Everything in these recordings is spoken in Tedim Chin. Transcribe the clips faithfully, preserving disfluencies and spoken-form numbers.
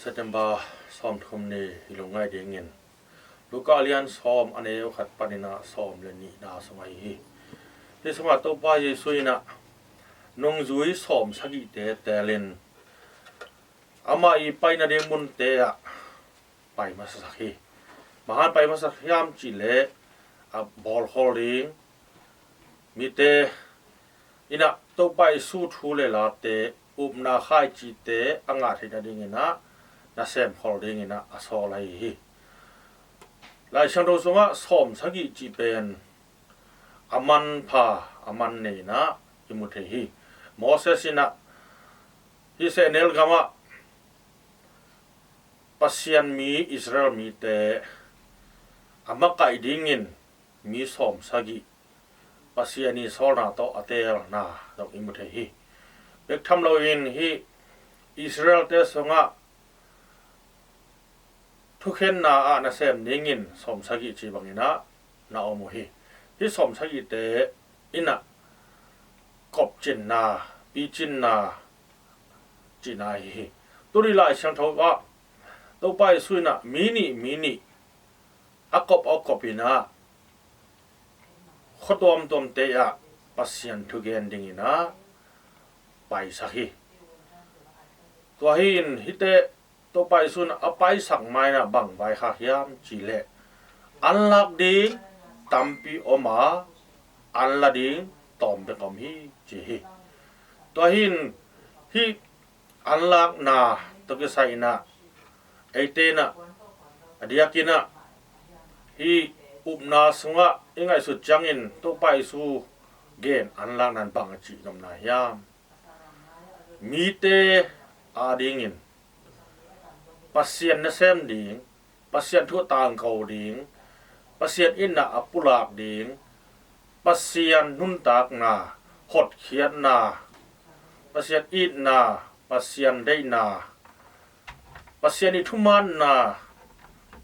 September sawmthum ni i lungngaih dingin Luka lian sawm a neu khat panin ah sawm le nihna sung ahi hi. Hi sungah Topa Jesu in ah nungzui sawm sagihte teelin amah i pai nading munte ah pai masasak hi. Bang hang pai masasak hiam cih leh a bawlkhol ding mite in ah Topa Jesu thu le late, upna khaicite a ngah theih nadingin ah nasemkhol dingin ah a sawl ahi hi. Lai Siangtho sungah sawm sagih cih pen a manpha a man nei in ah i mu thei hi. Moses in ah hih sehnel gamah Pasian mi Israel mite a makaih dingin mi sawm sagih Pasian i sawlna tawh a teelna zong i mu thei hi. Bek tham loin hih Israel-te sungah thukhenna ah nasem dingin sawm sagih ci bangin ah na om uh hi. Hih sawm sagihte in ah kopcinna, picinna cihna ahi hi. Tuni Lai Siangtho ah Topa Jesu in ah mi nih mi nih a kop a kop in ah khua tuamtuamte ah Pasian thu gen dingin ah paisak hi. Tua hi in hihte Topa Jesu in a paisak ma-in ah bang vaikhak hiam cih leh an lak ding tampi om a, an la ding tawm bek om hi ci hi. Tua hi in hih an lakna tawh kisai in ah eite in ah a diakin ah hih upna sungah i ngaihsut ciangin Topa Jesu gen an lakna in bang a cih nopna hiam? Mite adingin Pasian nasem ding, Pasian thu a tangko ding, Pasian itna a pulak ding, Pasian nuntakna, hotkhiatna, Pasian itna, Pasian deihna, Pasian i thumaanna,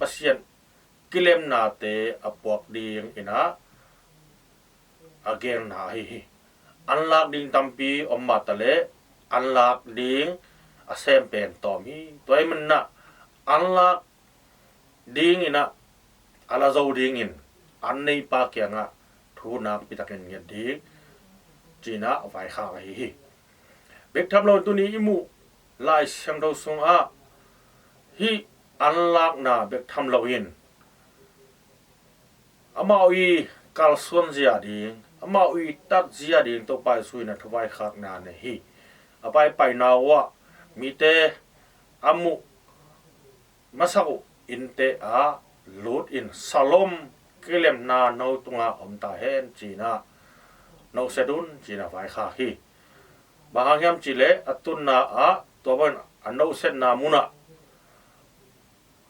Pasian kilemnate a puak dingin ah a gelna ahi hi. An lak ding tampi om mah taleh an lak ding a sem pen tawm hi. Tua ahih manin ah an lak dingin ah a la zo dingin an neipa kiangah thu nakpi takin nget ding ci-in ah vaikhak ahi hi. Bek tham loin tuni i muh Lai Siangtho sungah hih an lakna bek tham loin amau i kalsuan zia ding, amau i tat zia ding Topa Jesu in a thuvaikhakna nei hi. A paipaina uh ah mite a muh masak uh innte ah lut in, Shalom, kilemna no tungah om ta hen ci-in ah noset un ci-in ah vaikhak hi. Bang hang hiam cih leh a tunna ah tua bangin a nosetna munah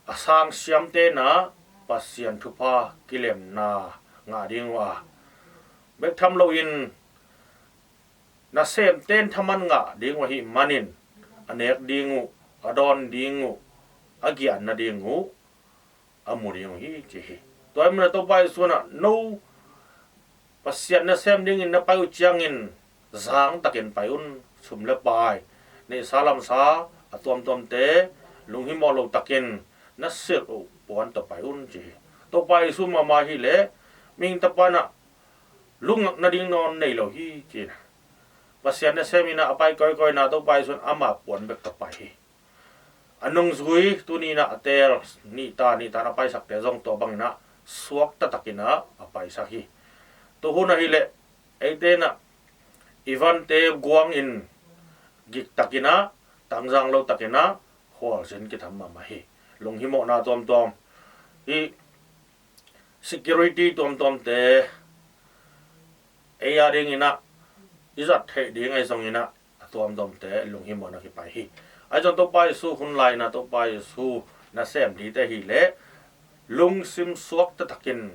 a sang siamte in ah Pasian thupha kilemna ngah ding uh a, bek tham loin nasemte in thaman ngah ding uh ahih manin a nek ding uh, a dawn ding uh, a giahna ding uh a mu ding uh hi ci hi. Tua ahih manin ah Topa Jesu in ah no Pasian nasem dingin na pai uh ciangin zang takin pai un, sum le pai, neihsa lamsa a tuamtuamte lunghimawh lo takin na silh uh puan tawh pai un ci hi. Topa Jesu mahmah hi leh mihing tapa in ah lungngak nading nawn nei lo hi ci-in ah Pasian nasem in ah a pai kawikawi in ah Topa Jesu in ama puan bek tawh pai hi. A nungzui tuni in ah a teel nihta nihta in a paisakte zong tua bangin ah suakta takin ah a paisak hi. Tua hun ahih leh eite in ah i vante guangin gik takin ah tangzang lo takin ah khualzin kitham mahmah hi. Lunghimawhna tuamtuam hi. Security tuamtuamte ei a dingin ah i zat theih ding ahi zongin ah a tuamtuamte lunghimawhna kipai hi. Ahi zong Topa Jesu hun lai-in ah Topa Jesu nasem dite ahih leh lungsim suakta takin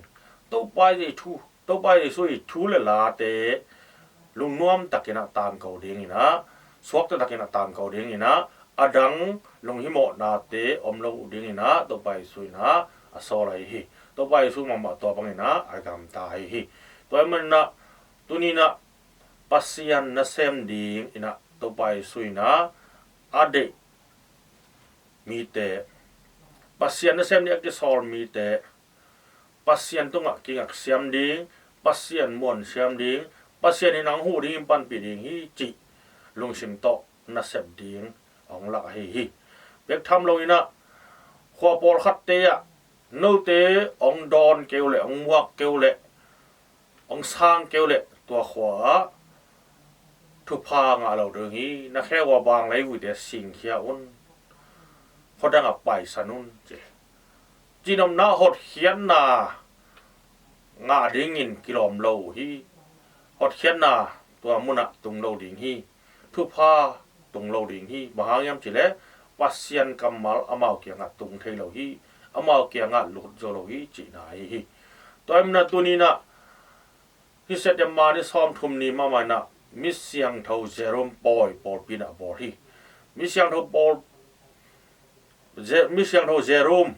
Topa Jesu, Topa Jesu i thu le late lungnuam takin ah tangko dingin ah, suakta takin ah tangko dingin ah, a dang lunghimawhnate om lo dingin ah Topa Jesu in ah a sawl ahi hi. Topa Jesu mahmah tua bangin ah a gamta ahi hi. Tua ahih manin ah tuni in ah Pasian nasem dingin ah Topa Jesu in ah a deih mite, Pasian nasem ding a kisawl mite, Pasian tungah kingaksiam ding, Pasian muansiam ding, Pasian in hong huh ding, hong panpih ding hi cih lungsim tawh nasep ding hong lak ahi hi. Bek tham loin ah khua pawlkhatte ah note hong dawn kei uh leh, hong muak kei uh leh, hong sang kei uh leh tua khua ah thupha ngah lo ding hi. Na khe uh a bang leivuite singkhia un, khuadang ah paisan un ci. Cihnopna, hotkhiatna ngah dingin kilawm lo uh hi. Hotkhiatna tua munah tung lo ding hi. Thupha tung lo ding hi. Bang hang hiam cih leh Pasian kammal amau kiangah tung thei lo hi. Amau kiangah lut zo lo hi cihna ahi hi. Tua ahih manin ah tuni-in ah hih September ni sawmthum ni mahmah in ah Misiangtho Jerome pawi pawlpi in ah bawl hi. Misiangtho pawl Je- Misiangtho Jerome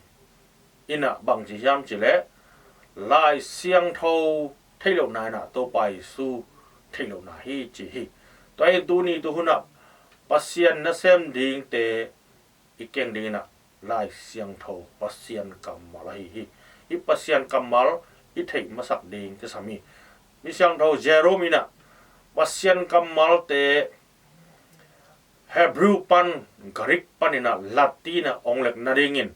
in ah bang ci hiam cih leh, Lai Siangtho theih lohna in ah Topa Jesu theih lohna hi ci hi. Tua hi tuni tuhun ah Pasian nasem dingte i keng dingin ah Lai Siangtho, Pasian kammal ahi hi. Hih Pasian kammal i theih masak ding kisam hi. Misiangtho Jerome in ah Pasian kammalte Hebrew pan, Greek panin ah Latin ah hong lek nadingin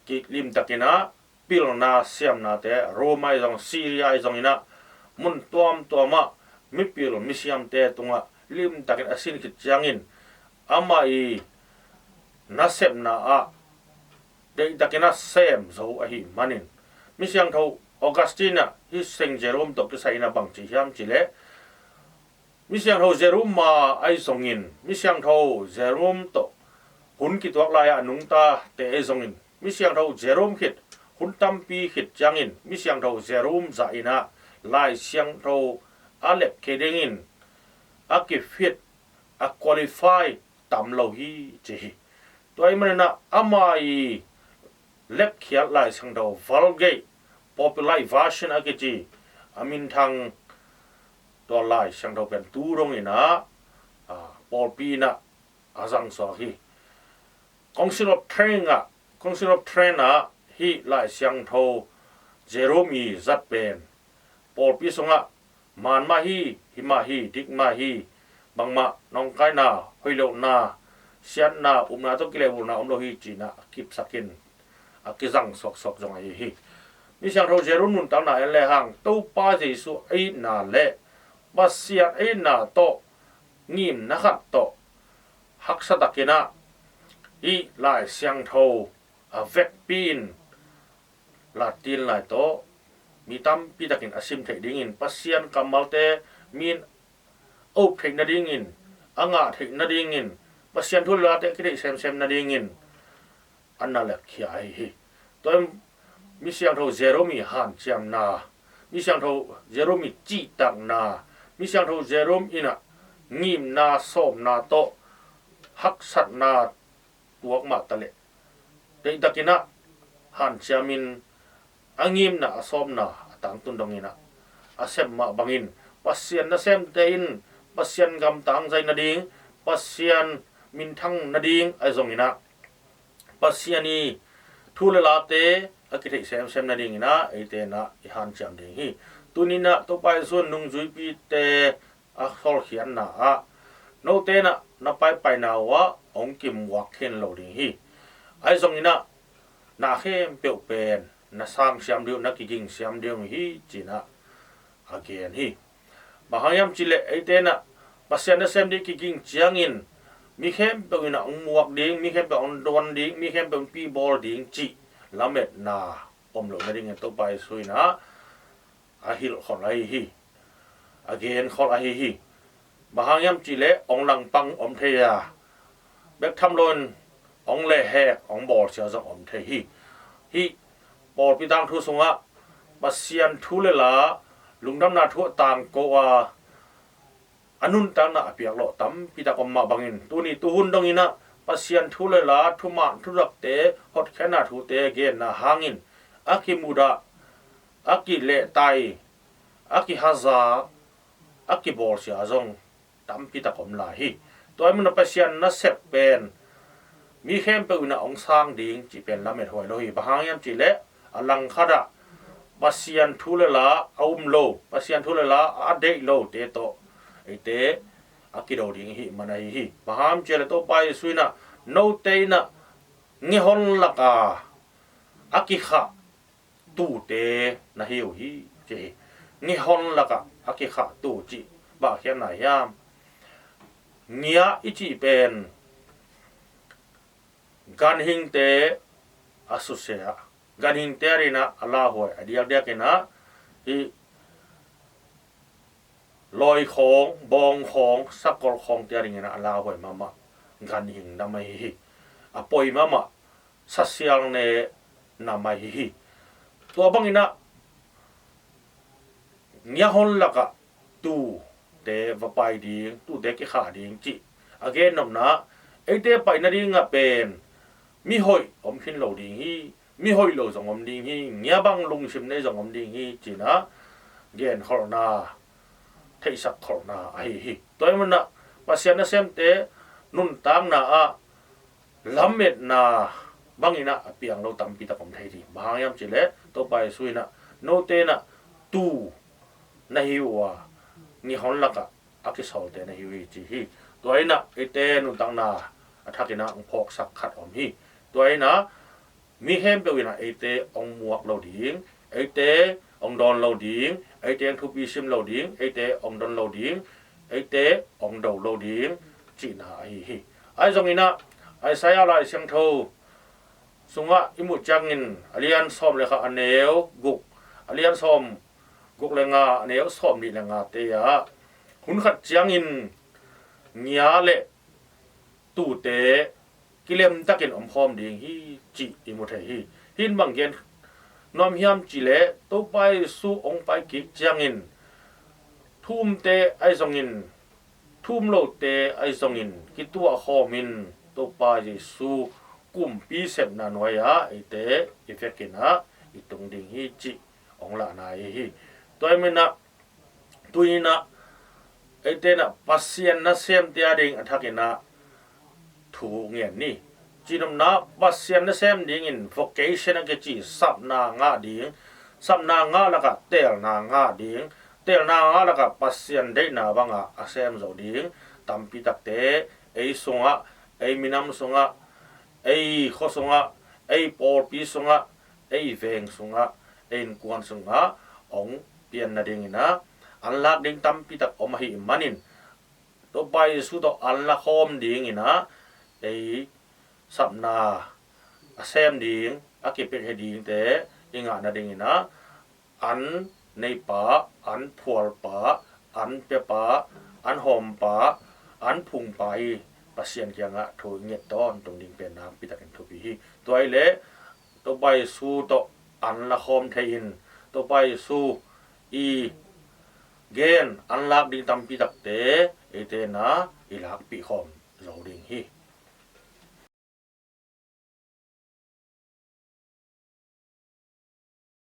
kilimtakin ah pilna siamnate, Rome ahi zong, Syria ahi zongin ah mun tuamtuam ah mipil misiamte tungah limtakin a sin khit ciangin amah i nasepna ah deihtakin a sem zo ahih manin, Misiangtho Augustine ah hih Saint Jerome tawh kisai in ah bang ci hiam cih leh, Misiangtho Jerome ma ahi zongin, Misiangtho Jerome tawh hun kituak lai-ah a nungtate ahi zongin, Misiangtho Jerome khit hun tampi khit ciangin Misiangtho Jerome zah in ah Lai Siangtho a lek kei dingin a kifit, a qualify tam lo hi ci hi. Tua ahih manin ah ama i lekkhiat Lai Siangtho, Vulgate, Popular Version a kici a minthang tua Lai Siangtho pen tu dongin ah, a, pawlpi in ah a zangsuak hi. Council of Trent ah, Council of Trent ah hih Lai Siangtho Jerome i zat pen pawlpi sungah man mah hi, hi mah hi, dik mah hi, bangmah nawngkaina, hoih lohna, siatna, upna tawh kilehbulhna om lo hi ci-in ah a kipsakin a kizang suaksuak zong ahi hi. Misiangtho Jerome nuntakna en lehang Topa Jesu a itna le Pasian a itna tawh ngimna khat tawh haksa takin ah hih Lai Siangtho a vekpi-in Latin lai tawh mi tampi takin a sim theih dingin, Pasian kammalte mi in a up theih nadingin, a ngah theih nadingin, Pasian thu le late a kitheih semsem nadingin a na lekkhia ahi hi. Tua in Misiangtho Jerome i hanciamna, Misiangtho Jerome i cihtakna, Misiangtho Jerome in ah ngimna sawmna tawh haksatna tuak mah taleh, deihtakin ah hanciamin a ngimna a sawmna a tangtun dongin ah a sep mah bangin, Pasian nasemte in Pasian gamtang zai nading, Pasian minthang nading ahi zongin ah, Pasian i thu le late a kitheih semsem nadingin ah eite in ah i hanciam ding hi. Tuni-in ah Topa Jesu in nungzuipite a sawlkhiatna ah note in ah na paipaina uh ah hong kimuak khin lo ding hi. Ahi zongin ah na khempeuh pen na sangsiam ding uh, na kigingsiam ding uh hi ci-in ah a gen hi. Bang hang hiam cih leh eite in ah Pasian nasem ding kiging ciangin mi khempeuh in ah hong muak ding, mi khempeuh hong dawn ding, mi khempeuh hong pibawl ding cih lametna om loh nadingin Topa Jesu in ah a hilh khol ahi hi. A gen khol ahi hi. Bang hang hiam cih leh hong langpang om thei a, bek tham loin hong lehhek, hong bawlsia zong om thei hi. Hih pawlpi tangthu sungah Pasian thu le la, lungdamna thu a tangko a, a nuntakna a piak lawh tampi tak om mah bangin, tuni tuhun dongin ah Pasian thu le la, thuman thudakte, hotkhiatna thute genna hangin a kimudah, a kilehtai, a kihaza, a kibawlsia zong tampi tak om lai hi. Tua ahih manin ah Pasian nasep pen mi khempeuh in ah hong sang ding cih pen lamet huai lo hi. Bang hang hiam cih leh a langkhat ah Pasian thu le la a um lo, Pasian thu le la a deih lote tawh eite a kido ding i hih man ahi hi. Bang hang hiam cih leh Topa Jesu in ah note in ah ngehon lak a a kikhah tuute na hi uh hi, ci hi. Ngehon lak a a kikhah tu cih bang khiatna hiam? Ngiah i cih pen ganhingte a susia, ganhingte ading in ah a lauhuai, a diakdiak in ah hih lawikhawng, bawngkhawng, sakolhkhawngte ading in ah a lauhuai mahmah ganhing nam ahi hi. A poi mahmah sasialne nam ahi hi. Tua bang in ah ngiahon lak ah tute va pai ding, tute kikhah ding cih a gen nopna, eite pai nading ah pen mihoih om khin lo ding hi, mihoih lo zong om ding hi, ngiah bang lungsim nei zong om ding hi, ci-in ah genkholhna, theihsakkholhna ahi hi. Tua ahih manin ah Pasian nasemte nuntakna ah lametna bang in ah a piang lo tampi tak om thei hi. Bang hang hiam cih leh Topa Jesu in ah note in ah tu na hi uh a, ngehon lak ah a kisawlte na hi uh hi, ci hi. Tua in ah eite nuntakna a thak in ah hong phawksak khat om hi. Tua in ah mi khempeuh in ah eite hong muak lo ding, eite hong dawn lo ding, eite hong thupi sim lo ding, eite hong don lo ding, eite hong do lo ding cihna ahi hi. Ahi zongin ah Isaiah Lai Siangtho sungah i muh ciangin a lian sawm le khat, a neu guk, a lian sawm guk le nga, a neu sawm nih le ngate ah hun khat ciangin ngiah le tute kilemtakin omkhawm ding hi, cih i mu thei hi. Hih in bang gen nuam hiam cih leh Topa Jesu hong pai kik ciangin thu umte ahi zongin, thu um lote ahi zongin kituahkhawm in Topa Jesu kumpi sepna nuai ah eite i vek in ah i tung ding hi, cih hong lahna ahi hi. Tua ahih manin ah tuni in ah eite in ah Pasian nasemte ading a thak in ah thu ngen ni. Cih nopna, Pasian nasem dingin vocation a kici sapna ngah ding, sapna ngah lak ah teelna ngah ding, teelna ngah lak ah Pasian deihna bang ah a sem zo ding tampi takte ei sungah, ei minam sungah, ei khua sungah, ei pawlpi sungah, ei veng sungah, ei innkuan sungah hong pian nading in ah anlak ding tampi tak om ahih manin Topa Jesu tawh anlakhawm ding in ah ei sapna a sem ding, a kipiakhia dingte i ngah nading in ah an neipa, an phualpa, an piapa, an hawmpa, an phungpa hi. Pasian kiangah thu i nget tawntung ding pen nakpi takin thupi hi. Tua ahih leh Topa Jesu tawh anlakhawm thei in Topa Jesu i gen anlak ding tampi takte eite in ah i lakpih khawm zo ding hi.